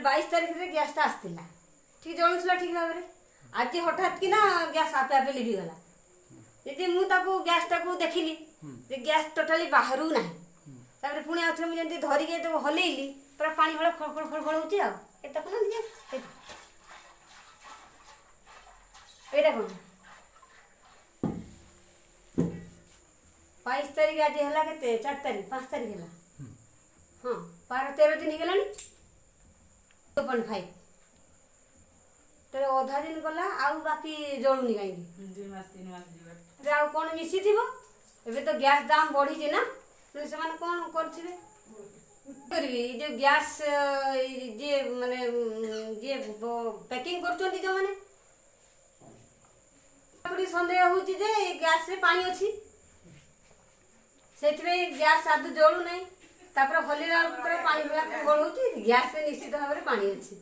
22 ତାରିଖରେ ଗ୍ୟାସ୍ଟା ଆସିଥିଲା, ଠିକ୍ ଜଳୁଥିଲା ଠିକ୍ ଭାବରେ। ଆଜି ହଠାତ୍ କିନା ଗ୍ୟାସ୍ ଆପେ ଆପେ ଲିଭିଗଲା। ଯଦି ମୁଁ ତାକୁ ଗ୍ୟାସ୍ଟାକୁ ଦେଖିଲି ଯେ ଗ୍ୟାସ୍ ଟୋଟାଲି ବାହାରୁ ନାହିଁ। ତାପରେ ପୁଣି ଆଉଥରେ ମୁଁ ଯେମିତି ଧରିକି ତାକୁ ହଲେଇଲି, ପୁରା ପାଣି ଭଳିଆ ଖଳ ଖଳ ଖଳ ଖଳ ହେଉଛି। ଆଉ ଏଟା ଦେଖୁନାହାନ୍ତି, ଏଇଟା କ'ଣ? 22 ତାରିଖ, ଆଜି ହେଲା କେତେ? 4 ତାରିଖ, 5 ତାରିଖ ହେଲା। ହଁ, 12 13 ଦିନ ହେଇଗଲାଣି। 2.5 ତାହେଲେ ଅଧା ଦିନ ଗଲା, ଆଉ ବାକି ଜଳୁନି କାହିଁକି? 2 ମାସ 3 ମାସ ଯିବ। ଏବେ ଆଉ କ'ଣ ମିଶିଥିବ? ଏବେ ତ ଗ୍ୟାସ୍ ଦାମ ବଢ଼ିଛି ନା, ତେଣୁ ସେମାନେ କ'ଣ କରୁଥିବେ? କରିବି ଏଇ ଯେଉଁ ଗ୍ୟାସ୍ ଯିଏ ମାନେ ଯିଏ ପ୍ୟାକିଂ କରୁଛନ୍ତି ଯେଉଁମାନେ, ସନ୍ଦେହ ହେଉଛି ଯେ ଏ ଗ୍ୟାସ୍ରେ ପାଣି ଅଛି, ସେଥିପାଇଁ ଗ୍ୟାସ୍ ଆଦୌ ଜଳୁନାହିଁ। ତାପରେ ହଲିଲା ବେଳକୁ ପୁରା ପାଣି ଭଳିଆ ଗଳଉଛି। ଗ୍ୟାସ୍ରେ ନିଶ୍ଚିତ ଭାବରେ ପାଣି ଅଛି।